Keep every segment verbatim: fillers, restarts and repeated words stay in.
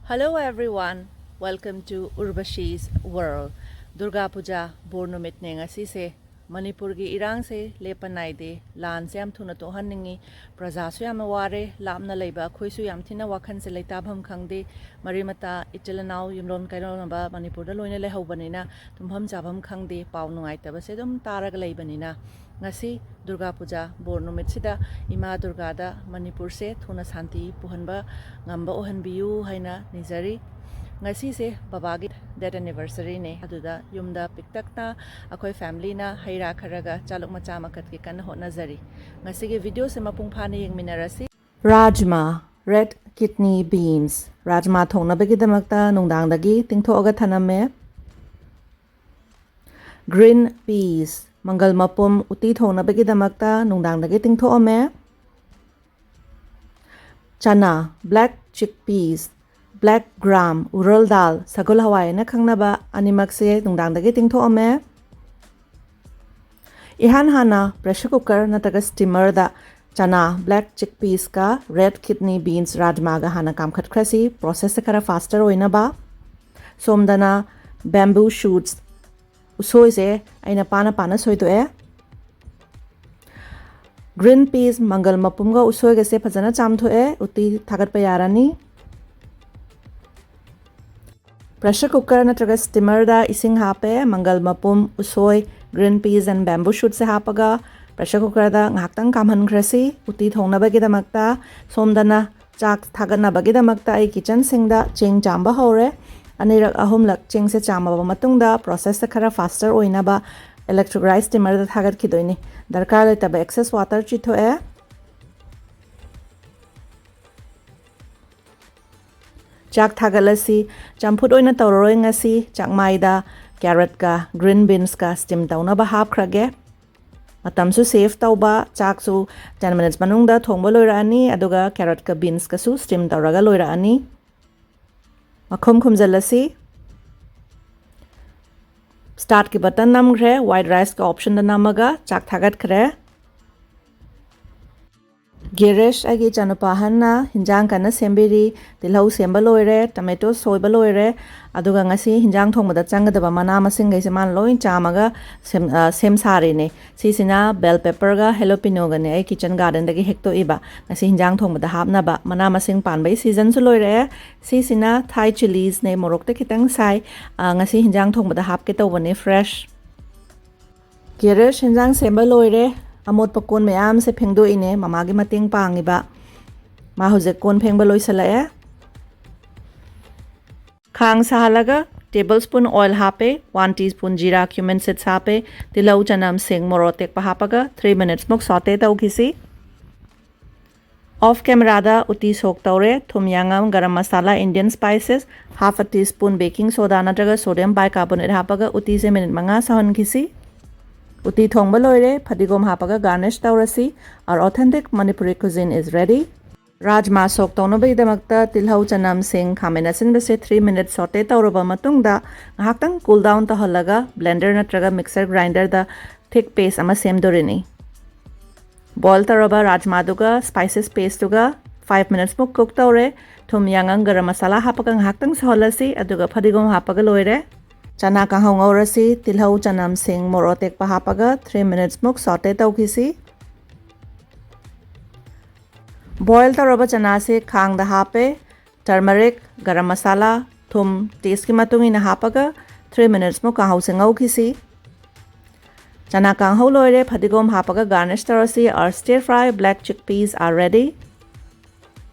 Hello everyone, welcome to Urvashi's World. Durga Puja ꯕꯣꯔ ꯅꯨꯃꯤꯠꯅꯦ ꯉꯁꯤꯁꯦ꯫ ꯃꯅꯤꯄꯨꯔꯒꯤ ꯏꯔꯥꯡꯁꯦ ꯂꯦꯞꯄ ꯅꯥꯏꯗꯦ꯫ ꯂꯥꯟꯁꯦ ꯌꯥꯝ ꯊꯨꯅ ꯇꯣꯛꯍꯟꯅꯤꯡꯉꯤ꯫ ꯄ꯭ꯔꯖꯥꯁꯨ ꯌꯥꯝꯅ ꯋꯥꯔꯦ꯫ ꯂꯥꯞꯅ ꯂꯩꯕ ꯑꯩꯈꯣꯏꯁꯨ ꯌꯥꯝ ꯊꯤꯅ ꯋꯥꯈꯜꯁꯦ ꯂꯩꯇꯥꯐꯝ ꯈꯪꯗꯦ꯫ ꯃꯔꯤ ꯃꯇꯥ, ꯏꯆꯤꯜ ꯏꯅꯥꯎ, ꯌꯨꯝꯂꯣꯟ ꯀꯩꯔꯣꯜꯅꯕ ꯃꯅꯤꯄꯨꯔꯗ ꯂꯣꯏꯅ ꯂꯩꯍꯧꯕꯅꯤꯅ ꯇꯨꯝꯐꯝ ꯆꯥꯐꯝ ꯈꯪꯗꯦ꯫ ꯄꯥꯎ ꯅꯨꯡꯉꯥꯏꯇꯕꯁꯦ ꯑꯗꯨꯝ ꯇꯥꯔꯒ ꯂꯩꯕꯅꯤꯅ ꯉꯁꯤ ꯗꯨꯔꯒꯥ ꯄꯨꯖꯥ ꯕꯣꯔ ꯅꯨꯃꯤꯠꯁꯤꯗ ꯏꯃꯥ ꯗꯨꯔꯒꯥꯗ ꯃꯅꯤꯄꯨꯔꯁꯦ ꯊꯨꯅ ꯁꯥꯟꯇꯤ ꯄꯨꯍꯟꯕ ꯉꯝꯕ ꯑꯣꯏꯍꯟꯕꯤꯌꯨ ꯍꯥꯏꯅ ꯅꯤꯖꯔꯤ꯫ ꯉꯁꯤꯁꯦ ꯕꯕꯥꯒꯤ death anniversaryꯅꯦ꯫ ꯑꯗꯨꯗ ꯌꯨꯝꯗ ꯄꯤꯛꯇꯛꯅ ꯑꯩꯈꯣꯏ familyꯅ ꯍꯩ ꯔꯥ ꯈꯔꯒ ꯆꯥꯂꯨꯛ ꯃꯆꯥ ꯑꯃꯈꯛꯀꯤ ꯀꯟꯅ ꯍꯣꯠꯅꯖꯔꯤ꯫ ꯉꯁꯤꯒꯤ videoꯁꯦ ꯃꯄꯨꯡ ꯐꯥꯅ ꯌꯦꯡꯃꯤꯟꯅꯔꯁꯤ꯫ Rajma, red kidney beans, rajma ꯊꯣꯡꯅꯕꯒꯤꯗꯃꯛꯇ ꯅꯨꯡꯗꯥꯡꯗꯒꯤ ꯇꯤꯡꯊꯣꯛꯑꯒ ꯊꯅꯝꯃꯦ꯫ Green peas, ꯃꯪꯒꯜ ꯃꯄꯨꯝ, ꯎꯇꯤ ꯊꯣꯡꯅꯕꯒꯤꯗꯃꯛꯇ ꯅꯨꯡꯗꯥꯡꯗꯒꯤ ꯇꯤꯡꯊꯣꯛꯑꯝꯃꯦ꯫ ꯆꯅꯥ, black chickpeas, black gram, ꯎꯔꯜ ꯗꯥꯜ, ꯁꯒꯣꯜ ꯍꯋꯥꯏ ꯍꯥꯏꯅ ꯈꯪꯅꯕ, ꯑꯅꯤꯃꯛꯁꯦ ꯅꯨꯡꯗꯥꯡꯗꯒꯤ ꯇꯤꯡꯊꯣꯛꯑꯝꯃꯦ꯫ ꯏꯍꯥꯟ ꯍꯥꯟꯅ pressure cooker ꯅꯠꯇ꯭ꯔꯒ steamerꯗ ꯆꯅꯥ, black chickpeasꯀ red kidney beans, ꯔꯥꯖꯃꯥꯒ ꯍꯥꯟꯅ ꯀꯥꯝꯈꯠꯈ꯭ꯔꯁꯤ, processꯁꯦ ꯈꯔ faster ꯑꯣꯏꯅꯕ꯫ ꯁꯣꯝꯗꯅ bamboo shoots, ꯎꯁꯣꯏꯁꯦ ꯑꯩꯅ ꯄꯥꯅ ꯄꯥꯅ ꯁꯣꯏꯗꯣꯛꯑꯦ꯫ Green peas, ꯃꯪꯒꯜ ꯃꯄꯨꯝꯒ ꯎꯁꯣꯏꯒꯁꯦ ꯐꯖꯅ ꯆꯥꯝꯊꯣꯛꯑꯦ꯫ ꯎꯇꯤ ꯊꯥꯒꯠꯄ ꯌꯥꯔꯅꯤ꯫ Pressure cooker ꯅꯠꯇ꯭ꯔꯒ steamerꯗ ꯏꯁꯤꯡ ꯍꯥꯞꯄꯦ꯫ ꯃꯪꯒꯜ ꯃꯄꯨꯝ, ꯎꯁꯣꯏ, green peas and bamboo shootsꯁꯦ ꯍꯥꯞꯄꯒ pressure cookerꯗ ꯉꯥꯏꯍꯥꯛꯇꯪ ꯀꯥꯝꯍꯟꯈ꯭ꯔꯁꯤ ꯎꯇꯤ ꯊꯣꯡꯅꯕꯒꯤꯗꯃꯛꯇ꯫ ꯁꯣꯝꯗꯅ ꯆꯥꯛ ꯊꯥꯒꯠꯅꯕꯒꯤꯗꯃꯛꯇ ꯑꯩ kitchen sinkꯗ ꯆꯦꯡ ꯆꯥꯝꯕ ꯍꯧꯔꯦ꯫ ꯑꯅꯤꯔꯛ ꯑꯍꯨꯝꯂꯛ ꯆꯦꯡꯁꯦ ꯆꯥꯝꯃꯕ ꯃꯇꯨꯡꯗ processꯁꯦ ꯈꯔ faster ꯑꯣꯏꯅꯕ electric rice steamerꯗ ꯊꯥꯒꯠꯈꯤꯗꯣꯏꯅꯤ꯫ ꯗꯔꯀꯥꯔ ꯂꯩꯇꯕ excess water ꯆꯤꯊꯣꯛꯑꯦ꯫ ꯆꯥꯛ ꯊꯥꯒꯠꯂꯁꯤ꯫ ꯆꯝꯐꯨꯠ ꯑꯣꯏꯅ ꯇꯧꯔꯔꯣꯏ ꯉꯁꯤ꯫ ꯆꯥꯛꯃꯥꯏꯗ carrotꯀ green beansꯀ steam ꯇꯧꯅꯕ ꯍꯥꯞꯈ꯭ꯔꯒꯦ꯫ ꯃꯇꯝꯁꯨ save ꯇꯧꯕ, ꯆꯥꯛꯁꯨ ten minutes ꯃꯅꯨꯡꯗ ꯊꯣꯡꯕ ꯂꯣꯏꯔꯛꯑꯅꯤ, ꯑꯗꯨꯒ carrotꯀ beansꯀꯁꯨ steam ꯇꯧꯔꯒ ꯂꯣꯏꯔꯛꯑꯅꯤ꯫ ꯃꯈꯨꯝ ꯈꯨꯝꯖꯤꯜꯂꯁꯤ꯫ Startꯀꯤ button ꯅꯝꯈ꯭ꯔꯦ, white riceꯀ optionꯗ ꯅꯝꯃꯒ ꯆꯥꯛ ꯊꯥꯒꯠꯈ꯭ꯔꯦ꯫ ꯒꯤꯔꯤꯁ, ꯑꯩꯒꯤ ꯏꯆꯥꯅꯨꯄꯥ ꯑꯍꯟꯅ ꯍꯤꯟꯖꯥꯡ ꯀꯟꯅ ꯁꯦꯝꯕꯤꯔꯤ꯫ ꯇꯤꯜꯍꯧ ꯁꯦꯝꯕ ꯂꯣꯏꯔꯦ, ꯇꯣꯃꯦꯇꯣ ꯁꯣꯏꯕ ꯂꯣꯏꯔꯦ, ꯑꯗꯨꯒ ꯉꯁꯤ ꯍꯤꯟꯖꯥꯡ ꯊꯣꯡꯕꯗ ꯆꯪꯒꯗꯕ ꯃꯅꯥ ꯃꯁꯤꯡꯈꯩꯁꯦ ꯃꯥꯅ ꯂꯣꯏ ꯆꯥꯝꯃꯒ ꯁꯦꯝ-, ꯑ, ꯁꯦꯝ ꯁꯥꯔꯤꯅꯦ꯫ ꯁꯤꯁꯤꯅ ꯕꯦꯜ ꯄꯦꯄꯔꯒ ꯍꯦꯂꯣꯄꯤꯅꯣꯒꯅꯦ, ꯑꯩ ꯀꯤꯆꯟ ꯒꯥꯔꯗꯦꯟꯗꯒꯤ ꯍꯦꯛꯇꯣꯛꯏꯕ꯫ ꯉꯁꯤ ꯍꯤꯟꯖꯥꯡ ꯊꯣꯡꯕꯗ ꯍꯥꯞꯅꯕ꯫ ꯃꯅꯥ ꯃꯁꯤꯡ ꯄꯥꯟꯕꯒꯤ ꯁꯤꯖꯟꯁꯨ ꯂꯣꯏꯔꯛꯑꯦ꯫ ꯁꯤꯁꯤꯅ ꯊꯥꯏ ꯆꯤꯂꯤꯁꯅꯦ, ꯃꯣꯔꯣꯛꯇ ꯈꯤꯇꯪ ꯁꯥꯏ꯫ ꯑ, ꯉꯁꯤ ꯍꯤꯟꯖꯥꯡ ꯊꯣꯡꯕꯗ ꯍꯥꯞꯀꯦ ꯇꯧꯕꯅꯦ, ꯐ꯭ꯔꯦꯁ꯫ ꯒꯦꯔꯦꯁ ꯍꯤꯟꯖꯥꯡ ꯁꯦꯝꯕ ꯂꯣꯏꯔꯦ꯫ ꯑꯃꯣꯠꯄ ꯀꯣꯟ ꯃꯌꯥꯝꯁꯦ ꯐꯦꯡꯗꯣꯛꯏꯅꯦ꯫ ꯃꯃꯥꯒꯤ ꯃꯇꯦꯡ ꯄꯥꯡꯉꯤꯕ꯫ ꯃꯥ ꯍꯧꯖꯤꯛ ꯀꯣꯟ ꯐꯦꯡꯕ ꯂꯣꯏꯁꯤꯜꯂꯛꯑꯦ꯫ ꯈꯥꯡ ꯁꯥꯍꯜꯂꯒ ꯇꯦꯕꯜ ꯁ꯭ꯄꯨꯟ ꯑꯣꯏꯜ ꯍꯥꯞꯄꯦ, ꯋꯥꯟ ꯇꯤ ꯁ꯭ꯄꯨꯟ ꯖꯤꯔꯥ, ꯀ꯭ꯌꯨꯃꯤꯟ ꯁꯤꯗ꯭ꯁ ꯍꯥꯞꯄꯦ, ꯇꯤꯜꯍꯧ, ꯆꯅꯝ, ꯁꯤꯡ, ꯃꯣꯔꯣꯛ ꯑꯇꯦꯛꯄ ꯍꯥꯞꯄꯒ ꯊ꯭ꯔꯤ ꯃꯤꯅꯤꯠꯁꯃꯨꯛ ꯁꯣꯇꯦ ꯇꯧꯈꯤꯁꯤ꯫ ꯑꯣꯐ ꯀꯦꯃꯦꯔꯥꯗ ꯎꯇꯤ ꯁꯣꯛ ꯇꯧꯔꯦ꯫ ꯊꯨꯝ, ꯌꯥꯉꯝ, ꯒꯔꯝ ꯃꯁꯥꯂꯥ, ꯏꯟꯗꯤꯌꯟ ꯁ꯭ꯄꯥꯏꯁꯦꯁ, ꯍꯥꯐ ꯑ ꯇꯤ ꯁ꯭ꯄꯨꯟ ꯕꯦꯀꯤꯡ ꯁꯣꯗꯥ ꯅꯠꯇ꯭ꯔꯒ ꯁꯣꯗꯤꯌꯝ ꯕꯥꯏꯀꯥꯔꯕꯣꯅꯦꯠ ꯍꯥꯞꯄꯒ ꯎꯇꯤꯁꯦ ꯃꯤꯅꯤꯠ ꯃꯉꯥ ꯁꯧꯍꯟꯈꯤꯁꯤ꯫ ꯎꯇꯤ ꯊꯣꯡꯕ ꯂꯣꯏꯔꯦ꯫ ꯐꯗꯤꯒꯣꯝ ꯍꯥꯞꯄꯒ ꯒꯥꯔꯅꯤꯁ ꯇꯧꯔꯁꯤ꯫ Our authentic Manipuri cuisine is ready. Rajma ꯁꯣꯛ ꯇꯧꯅꯕꯒꯤꯗꯃꯛꯇ ꯇꯤꯜꯍꯧ, ꯆꯅꯝ, ꯁꯤꯡ, ꯈꯥꯃꯦꯟ ꯑꯁꯤꯟꯕꯁꯦ ꯊ꯭ꯔꯤ ꯃꯤꯅꯤꯠ ꯁꯣꯇꯦ ꯇꯧꯔꯕ ꯃꯇꯨꯡꯗ ꯉꯥꯏꯍꯥꯛꯇꯪ ꯀꯨꯜ ꯗꯥꯎꯟ ꯇꯧꯍꯜꯂꯒ ꯕ꯭ꯂꯦꯟꯗꯔ ꯅꯠꯇ꯭ꯔꯒ ꯃꯤꯛꯁꯔ ꯒ꯭ꯔꯥꯏꯟꯗꯔꯗ ꯊꯤꯛ ꯄꯦꯁ ꯑꯃ ꯁꯦꯝꯗꯣꯔꯤꯅꯤ꯫ ꯕꯣꯏꯜ ꯇꯧꯔꯕ ꯔꯥꯖꯃꯥꯗꯨꯒ ꯁ꯭ꯄꯥꯏꯁꯦꯁ ꯄꯦꯁꯇꯨꯒ ꯐꯥꯏꯚ ꯃꯤꯅꯤꯠꯁꯃꯨꯛ ꯀꯨꯛ ꯇꯧꯔꯦ꯫ ꯊꯨꯝ, ꯌꯥꯉꯪ, ꯒꯔꯝ ꯃꯁꯥꯂꯥ ꯍꯥꯞꯄꯒ ꯉꯥꯏꯍꯥꯛꯇꯪ ꯁꯧꯍꯜꯂꯁꯤ, ꯑꯗꯨꯒ ꯐꯗꯤꯒꯣꯝ ꯍꯥꯞꯄꯒ ꯂꯣꯏꯔꯦ꯫ ꯆꯅꯥ ꯀꯥꯡꯍꯧ ꯉꯧꯔꯁꯤ꯫ ꯇꯤꯜꯍꯧ, ꯆꯅꯝ, ꯁꯤꯡ, ꯃꯣꯔꯣꯛ ꯑꯇꯦꯛꯄ ꯍꯥꯞꯄꯒ ꯊ꯭ꯔꯤ ꯃꯤꯅꯤꯠꯁꯃꯨꯛ ꯁꯣꯇꯦ ꯇꯧꯈꯤꯁꯤ꯫ ꯕꯣꯏꯜ ꯇꯧꯔꯕ ꯆꯅꯥꯁꯦ ꯈꯥꯡꯗ ꯍꯥꯞꯄꯦ꯫ ꯇꯔꯃꯔꯤꯛ, ꯒꯔꯝ ꯃꯁꯥꯂꯥ, ꯊꯨꯝ ꯇꯦꯁꯀꯤ ꯃꯇꯨꯡ ꯏꯟꯅ ꯍꯥꯞꯄꯒ ꯊ꯭ꯔꯤ ꯃꯤꯅꯤꯠꯁꯃꯨꯛ ꯀꯥꯡꯍꯧꯁꯦ ꯉꯧꯈꯤꯁꯤ꯫ ꯆꯅꯥ ꯀꯥꯡꯍꯧ ꯂꯣꯏꯔꯦ꯫ ꯐꯗꯤꯒꯣꯝ ꯍꯥꯞꯄꯒ ꯒꯥꯔꯅꯤꯁ ꯇꯧꯔꯁꯤ꯫ Our stir fry black chickpeas are ready.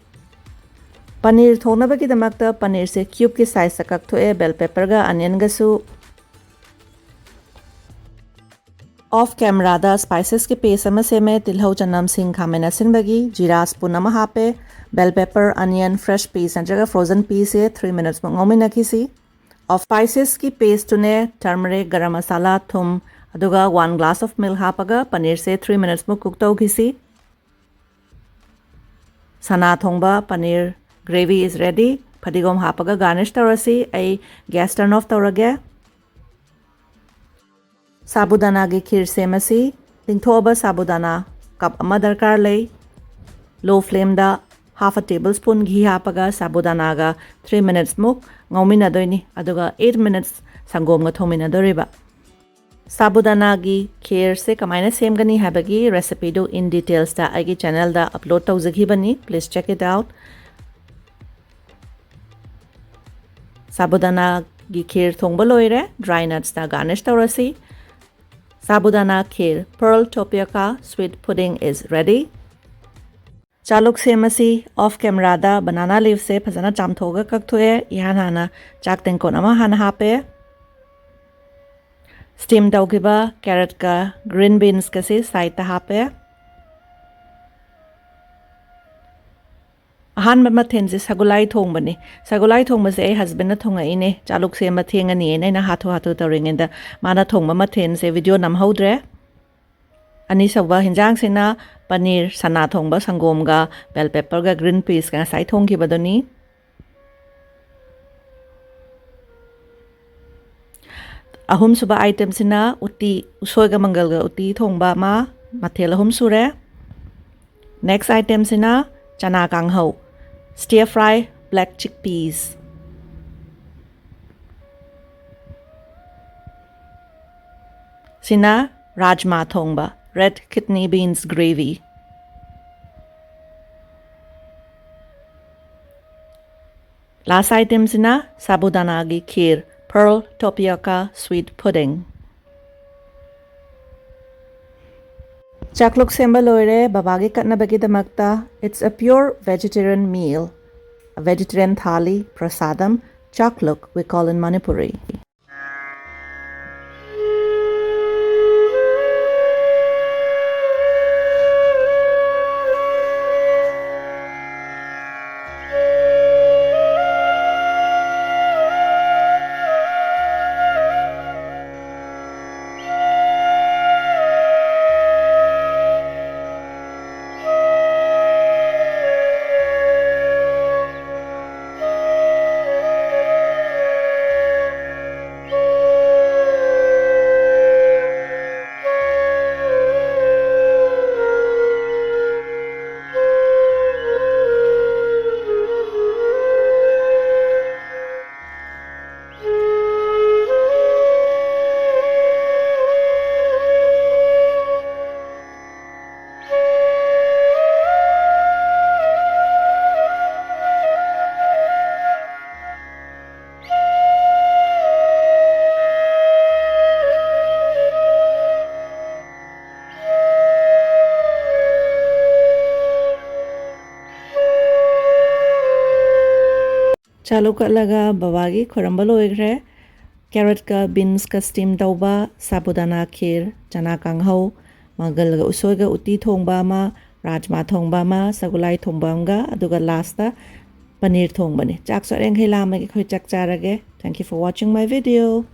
Paneer ꯊꯣꯡꯅꯕꯒꯤꯗꯃꯛꯇ ꯄꯅꯤꯔꯁꯦ ꯀ꯭ꯌꯨꯕꯀꯤ ꯁꯥꯏꯖꯇ ꯀꯛꯊꯣꯛꯑꯦ, ꯕꯦꯜ ꯄꯦꯄꯔꯒ ꯑꯅꯤꯌꯟꯒꯁꯨ꯫ ꯑꯣꯐ ꯀꯦꯃꯦꯔꯥꯗ ꯁ꯭ꯄꯥꯏꯁꯦꯁꯀꯤ ꯄꯦꯁ ꯑꯃ ꯁꯦꯝꯃꯦ꯫ ꯇꯤꯜꯍꯧ, ꯆꯅꯝ, ꯁꯤꯡ, ꯈꯥꯃꯦꯟ ꯑꯁꯤꯟꯕꯒꯤ ꯖꯤꯔꯥ ꯁ꯭ꯄꯨꯟ ꯑꯃ ꯍꯥꯞꯄꯦ꯫ ꯕꯦꯜ ꯄꯦꯄꯔ, ꯑꯅꯤꯌꯟ, ꯐ꯭ꯔꯦꯁ ꯄꯤꯁ ꯅꯠꯇ꯭ꯔꯒ frozen ꯄꯤꯁꯁꯦ three ꯃꯤꯅꯤꯠꯁꯃꯨꯛ ꯉꯧꯃꯤꯟꯅꯈꯤꯁꯤ꯫ Of ꯁ꯭ꯄꯥꯏꯁꯦꯁꯀꯤ ꯄꯦꯁꯇꯨꯅꯦ, turmeric, garam ꯃꯁꯥꯂꯥ, ꯊꯨꯝ, ꯑꯗꯨꯒ ꯋꯥꯟ ꯒ꯭ꯂꯥꯁ ꯑꯣꯐ ꯃꯤꯜꯛ ꯍꯥꯞꯄꯒ ꯄꯅꯤꯔꯁꯦ ꯊ꯭ꯔꯤ ꯃꯤꯅꯤꯠꯁꯃꯨꯛ ꯀꯨꯛ ꯇꯧꯈꯤꯁꯤ꯫ ꯁꯅꯥ ꯊꯣꯡꯕ, ꯄꯅꯤꯔ gravy is ready꯫ ꯐꯗꯤꯒꯣꯝ ꯍꯥꯞꯄꯒ ꯒꯥꯔꯅꯤꯁ ꯇꯧꯔꯁꯤ꯫ ꯑꯩ ꯒ꯭ꯌꯥꯁ ꯇꯔꯟ ꯑꯣꯐ ꯇꯧꯔꯒꯦ꯫ ꯁꯥꯕꯨꯗꯥꯅꯥꯒꯤ ꯈꯤꯔ ꯁꯦꯝꯃꯁꯤ꯫ ꯇꯤꯡꯊꯣꯛꯑꯕ ꯁꯥꯕꯨꯗꯥꯅꯥ ꯀꯞ ꯑꯃ ꯗꯔꯀꯥꯔ ꯂꯩ꯫ Low flameꯗ half a tablespoon ghee ꯍꯥꯞꯄꯒ ꯁꯥꯕꯨꯗꯥꯅꯥꯒ three minutesꯃꯨꯛ ꯉꯧꯃꯤꯟꯅꯗꯣꯏꯅꯤ꯫ ꯑꯗꯨꯒ eight minutes ꯁꯪꯒꯣꯝꯒ ꯊꯣꯡꯃꯤꯟꯅꯗꯣꯔꯤꯕ꯫ ꯁꯥꯕꯨꯗꯥꯅꯥꯒꯤ ꯈꯦꯔꯁꯦ ꯀꯃꯥꯏꯅ ꯁꯦꯝꯒꯅꯤ ꯍꯥꯏꯕꯒꯤ recipeꯗꯨ in detailsꯇ ꯑꯩꯒꯤ channelꯗ upload ꯇꯧꯖꯈꯤꯕꯅꯤ꯫ Please check it out. ꯁꯥꯕꯨꯗꯥꯅꯥꯒꯤ ꯈꯦꯔ ꯊꯣꯡꯕ ꯂꯣꯏꯔꯦ꯫ Dry nutsꯅ garnish ꯇꯧꯔꯁꯤ꯫ ꯁꯥꯕꯨꯗꯥꯅꯥ ꯈꯦꯔ, pearl tapioca sweet pudding is ready. ꯆꯥꯂꯨꯛ ꯁꯦꯝꯃꯁꯤ꯫ Off cameraꯗ banana leafꯁꯦ ꯐꯖꯅ ꯆꯥꯝꯊꯣꯛꯑꯒ ꯀꯛꯊꯣꯛꯑꯦ꯫ ꯏꯍꯥꯟ ꯍꯥꯟꯅ ꯆꯥꯛ ꯇꯦꯡꯀꯣꯠ ꯑꯃ ꯍꯥꯟꯅ ꯍꯥꯞꯄꯦ꯫ Steam ꯇꯧꯈꯤꯕ carrotꯀ green beansꯀꯁꯤ sideꯇ ꯍꯥꯞꯄꯦ꯫ ꯑꯍꯥꯟꯕ ꯃꯊꯦꯜꯁꯦ ꯁꯒꯨꯂꯥꯏ ꯊꯣꯡꯕꯅꯤ꯫ ꯁꯒꯨꯂꯥꯏ ꯊꯣꯡꯕꯁꯦ ꯑꯩ husbandꯅ ꯊꯣꯡꯉꯛꯏꯅꯦ꯫ ꯆꯥꯂꯨꯛ ꯁꯦꯝꯕ ꯊꯦꯡꯉꯅꯤꯅ ꯑꯩꯅ ꯍꯥꯊꯨ ꯍꯥꯊꯨ ꯇꯧꯔꯤꯉꯩꯗ ꯃꯥꯅ ꯊꯣꯡꯕ ꯃꯊꯦꯜꯁꯦ video ꯅꯝꯍꯧꯗ꯭ꯔꯦ꯫ ꯑꯅꯤꯁꯨꯕ ꯍꯤꯟꯖꯥꯡꯁꯤꯅ ꯄꯅꯤꯔ ꯁꯅꯥ ꯊꯣꯡꯕ ꯁꯪꯒꯣꯝꯒ bell pepperꯒ green peasꯀ ꯉꯁꯥꯏ ꯊꯣꯡꯈꯤꯕꯗꯨꯅꯤ꯫ ꯑꯍꯨꯝꯁꯨꯕ itemꯁꯤꯅ ꯎꯇꯤ, ꯎꯁꯣꯏꯒ ꯃꯪꯒꯜꯒ ꯎꯇꯤ ꯊꯣꯡꯕ ꯑꯃ, ꯃꯊꯦꯜ ꯑꯍꯨꯝ ꯁꯨꯔꯦ꯫ Next itemꯁꯤꯅ ꯆꯅꯥ ꯀꯥꯡꯍꯧ, stir fry black chickpeas꯫ ꯁꯤꯅ ꯔꯥꯖꯃꯥ ꯊꯣꯡꯕ, red kidney beans gravy꯫ Last itemꯁꯤꯅ ꯁꯥꯕꯨꯗꯥꯅꯥꯒꯤ ꯈꯤꯔ, pearl tapioca sweet pudding꯫ ꯆꯥꯛꯂꯨꯛ ꯁꯦꯝꯕ ꯂꯣꯏꯔꯦ ꯕꯕꯥꯒꯤ ꯀꯠꯅꯕꯒꯤꯗꯃꯛꯇ꯫ It's a pure vegetarian meal, a vegetarian thali, prasadam, chakluk we call in Manipuri. ꯆꯥꯛ ꯂꯧꯈꯠꯂꯒ ꯕꯕꯥꯒꯤ ꯈꯣꯏꯔꯝꯕ ꯂꯣꯏꯈ꯭ꯔꯦ꯫ ꯀꯦꯔꯠꯀ ꯕꯤꯟꯁꯀ ꯁ꯭ꯇꯤꯝ ꯇꯧꯕ, ꯁꯥꯕꯨꯗꯥꯅꯥ ꯈꯤꯔ, ꯆꯅꯥ ꯀꯥꯡꯍꯧ, ꯃꯪꯒꯜꯒ ꯎꯁꯣꯏꯒ ꯎꯇꯤ ꯊꯣꯡꯕ ꯑꯃ, ꯔꯥꯖꯃꯥ ꯊꯣꯡꯕ ꯑꯃ, ꯁꯒꯨꯂꯥꯏ ꯊꯣꯡꯕ ꯑꯃꯒ, ꯑꯗꯨꯒ ꯂꯥꯁꯇ ꯄꯅꯤꯔ ꯊꯣꯡꯕꯅꯤ꯫ ꯆꯥꯛꯁꯨ ꯑꯔꯦꯡꯈꯩ ꯂꯥꯝꯃꯒꯦ, ꯑꯩꯈꯣꯏ ꯆꯥꯛ ꯆꯥꯔꯒꯦ꯫ Thank you for watching my video.